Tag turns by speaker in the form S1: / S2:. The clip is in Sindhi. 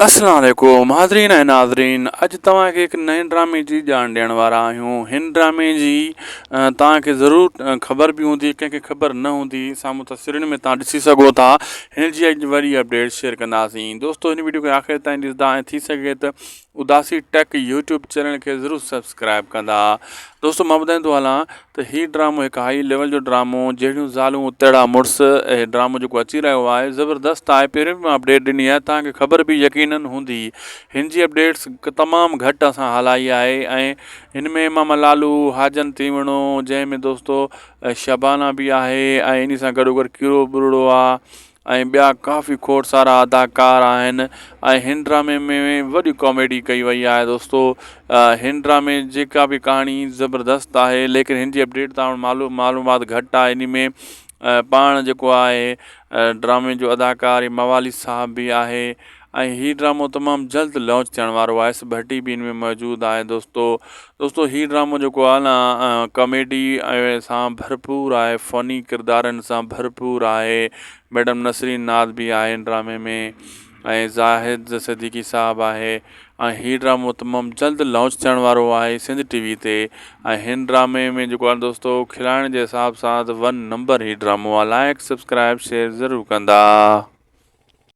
S1: اسلام عليڪم حاضرين ۽ ناظرين اڄ توهان کي هڪ نئين ڊرامي جي ڄاڻ ڏيڻ وارا آهيون هن ڊرامي جي توهان کي ضرور خبر به هوندي ڪنهن کي خبر نه هوندي سامهون تصويرن ۾ توهان ڏسي سگهو ٿا هن جي اڄ وڏي اپڊيٽ شيئر ڪنداسين دوستو هن ويڊيو کي آخر تائين ڏسندا ۽ ٿي سگهي ته اداسي ٽيڪ يوٽيوب چينل کي ضرور سبسڪرائب ڪندا دوستو مان ٻڌائيندو هلان ته هي ڊرامو هڪ هائي ليول جو ڊرامو جهڙيون زالون تهڙا مڙس هي ڊرامو جيڪو اچي رهيو آهي زبردست آهي پهريون به مان اپڊيٽ ڏني آهي توهان کي خبر به يقينن هوندي هن جي اپڊيٽس تمام گهٽ اسان هلائي آهي ۽ هن ۾ ماما لالو حاجن تيوڻو جنهن ۾ دوستو شبانه به آهي ۽ ان سان گڏو گڏ ڪيڙو ٻرڙو آهي ۽ ٻيا ڪافي کوڙ سارا اداڪار آهن ۽ هن ڊرامي ۾ وڏي ڪاميڊي ڪئي وئي آهي دوستو هن ڊرامي جيڪا به ڪهاڻي زبردست آهي ليڪن هن جي اپڊيٽ تان معلوم معلومات گهٽ آهي ان ۾ پاڻ جيڪو آهي ڊرامي جو اداڪار موالي صاحب به آهي ۽ هي ڊرامو تمام جلد لانچ ٿيڻ وارو آهي ايس ڀٽي به ان ۾ موجود آهي دوستو دوستو هي ڊرامو جيڪو آهي نه ڪاميڊي سان ڀرپور آهي فني ڪردارن سان ڀرپور آهي ميڊم نسرين ناز به آهي ان ڊرامي ۾ ۽ زاهد صديقي صاحب آهي ۽ هي ڊرامو تمام جلد لانچ ٿيڻ وارو آهي سنڌ ٽي وي تي ۽ هن ڊرامي ۾ جيڪو آهي دوستو کلائڻ جي حساب سان ون نمبر هي ڊرامو آهي لائڪ سبسڪرائب شيئر ضرور ڪندا.